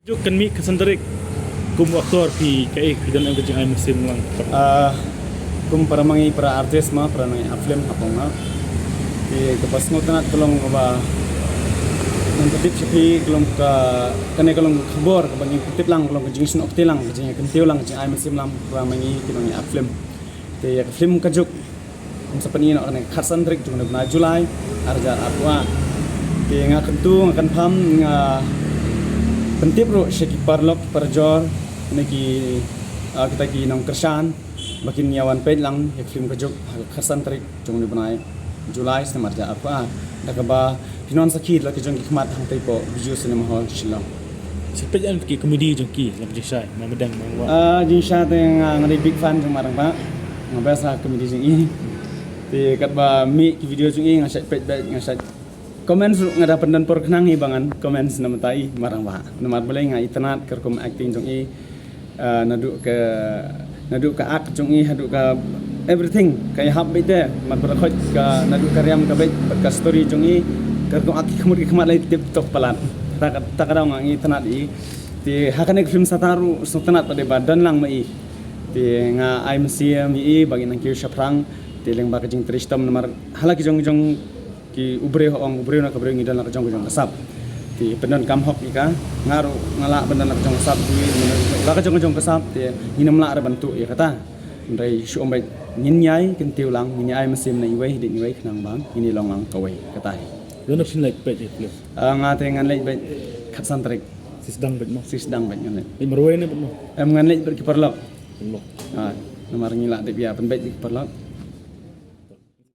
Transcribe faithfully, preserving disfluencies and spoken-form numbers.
Juk kan mih ka san tarik. Kum u aktor phi kaei phi don em ka jingai mynsiem lang? Ah, kum para ma ngi para artist ma para nang ïa film hapong ma. Te kaba sngewtynnat ka long kaba nang pyntip sha phi ka long ka kane ka long ka khubor kaba ngi pyntip lang ka long ka jingsngew kti lang ka jingïakyntiew lang ka jingai mynsiem lang para ma ngi ki nang ïa film. Te ïa ka film Ka Juk Kum sa pyni noh kane ka khatsan tarik jong u bnai July, arhajar arphew ar. Te nga kyntu nga kynpham nga pyntip ruh sha ki paralok ki parajor ne ki, ah, kita ki nongkyrshan ba kin ïa wan peit lang ïa ka film Ka Juk ha ka khatsan tarik jong u bnai July snem arhajar arphew ar. Da kaba phin wan sakhi la ki jong ki khmat hangtei hapoh Bijou Cinema Hall Shillong. Sa peit em ki komedi jong ki la ka jingshai ma Madang ma Rangbah? Ah, jingshai te nga nga dei big fan jong ma Rangbah. Nga best ha komedi jong i. Te katba mih ki video jong i nga shait peit beit nga shait comments ruh nga da pyndon por khnang i ba ngan comments na bynta i ma Rangbah. Namar balei nga itynnad ka rukom acting jong i. Ah, naduh ka naduh ka act jong i haduh ka everything ka ïahap beit te mat ba khot ka naduh ka riam ka beit bad ka story jong i ka rukom act ki khmut ki khmat lei tip top palat. Ta ka ta ka daw nga ngi tynnad i. Te ha kane ka film Satar ruh sngewtynnat pat de ba don lang ma i. Te nga ai mynsiem ïa i ba ngi nang kiew shaphrang. Te lyngba ka jingtrei shitom namar hala ki jong jong ki u briew ha ong u briew na ka briew ngi don la ka jong ka jong ka sap. Te pyndonkam hok ïa ka nga ruh nga lah pyndonkam la ka jong ka sap te la ka jong ka jong ka sap te ngin ym lah re ban tuh ïa kata. Hynrei shu ong beit ngin ïai kyntiew lang ngin ïai mynsiem na iwei dei iwei khnang ba ngin ïai long lang kawei kata hi. Don phin leit peit ïa film? Ah, nga te ngan leit beit khatsan tarik. Sisdang beit mo? Sisdang beit ngan leit. Leit marwei ne beit mo? Em ngan leit beit ki paralok. Paralok. Ah, namar ngi lah dep ïa pynbeit ki paralok.